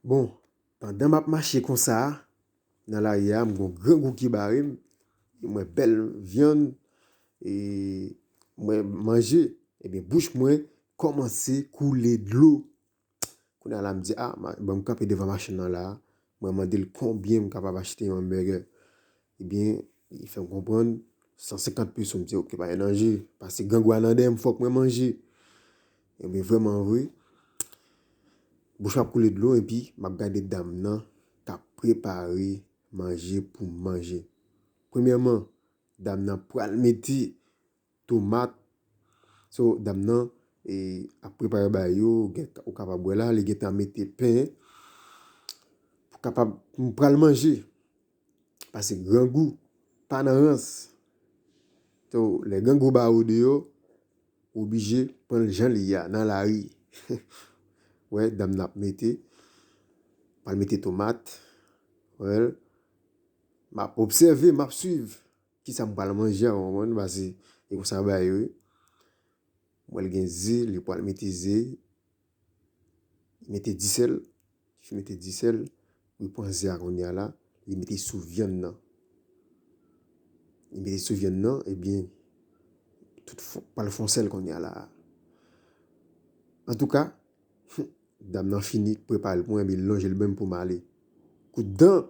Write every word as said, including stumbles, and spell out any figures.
Bon, pandan m ap mache konsa a, nan lari a, m gon grangou ki bare m, mwen bèl vyann, e mwen manje, ebyen, bouch mwen kòmanse koule dlo. Kounye a la, m di, a, ban m kanpe devan machin nan la, mwen mande l konbyen m kapab achte yon hamburger. Ebyen, li fè m konprann san senkant peso. M di, oke, pa gen danje, paske grangou a nan dèyè m, fòk mwen manje. Ebyen, vrèman vre, bouch m ap koule dlo, epi m ap gade dam nan k ap prepare manje pou m manje. Premyèman, dam nan pral mete tomat. So, dam nan e, ap prepare bagay yo, ou kapab wè la, li gentan mete pen pou kapab, m pral manje. Paske grangou pa nan rans. So, lè grangou ba ou deyò, ou oblije pran l jan li ye a, nan lari. Wè, dam nan ap mete, pral mete tomat. Wè, m ap obsève, m ap swiv kisa m pral manje a, w konprann, paske e konsa bagay yo ye. Mwen, l gen ze, li pral mete ze, li mete disèl, li fin mete disèl, li pran ze a kounye a la, li mete sou vyann nan. Li mete sou vyann nan, ebyen, tout pral fon sèl kounye a la. Antouka, dam nan fini prepare l pou mwen, ebyen, l lonje l ban m pou m ale. Kout dan,